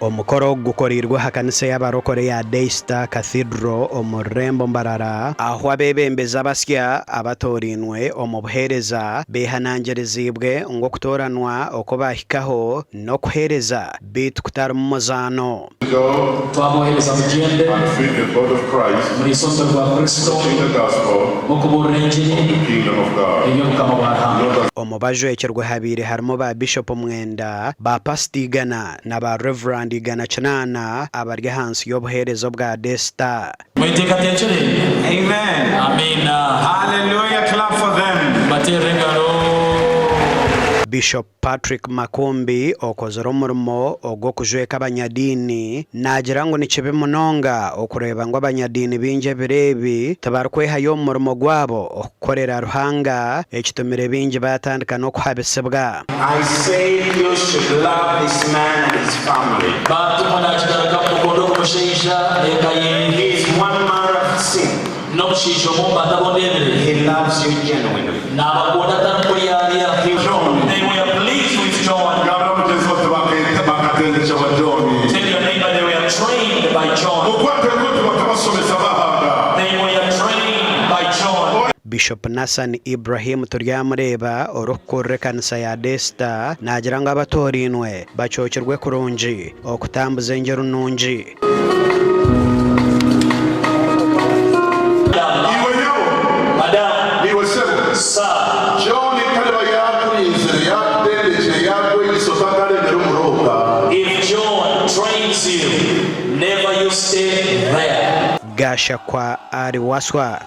Omukoro ogu gukoreirwe aha kanisa y'abarokore eya Daystar Cathedral omu rurembo Mbarara ahu abeebembezi abasya abatoorainwe omu buheereza beehanangiriziibwe ngu okutooranwa oku baahikaho n'okuheereza beitu kutarimu muzaano. Twaboohereza mugyende omuriise omubiri gwa Kristo, mukubuurira engiri ey'obukama bwa Ruhanga. Omu bajwekyerwe habaire harimu ba Bishopu mwenda, ba Pasita igana na ba Reverand 180 abari ahansi y'obuheereza obwa Daystar. Mweteekateekire? Amen. Amiina. Hallelujah. Clap for them. Mubateerere engaro. Bishop Patrick Makumbi okozire omurimo ogw'okujweka abanyadiini naagira ngu ni kibi munonga okureeba ngu abanyadiini baingi ebiro ebi tibarikwehayo omu murimo gwabo okukorera Ruhanga ekitumire baingi baatandika n'okuhabisibwa. I said you should love this man and his family. Baatumwa naakigarukamu mukunde ogu mushaija n'eka ye. He is one man I've seen. N'omushaija omu mbaata abu ndeebire. He loves you genuinely. Naabakunda atarikuryarya. He John. They were pleased with John. Gambira mugyenzi waawe oti, Bakatendekyewa John. Tell your neighbor they were trained by John. Mukwate ngu bakabashomesa bahanga. They were trained by John. Bishop Nassan Ibrahim Turyamureeba orikukurira ekanisa ya Daystar naagira ngu abatoorainwe bacookirwe kurungi okutambuza engyero nungi. Iwe nyabo, naiwe sebo, John tariba yaakurinzire, yaakutendekire, yaakwegyesa otakaremera omurooka. If John trains you, never you stay there. Gashakwa ari Waswa.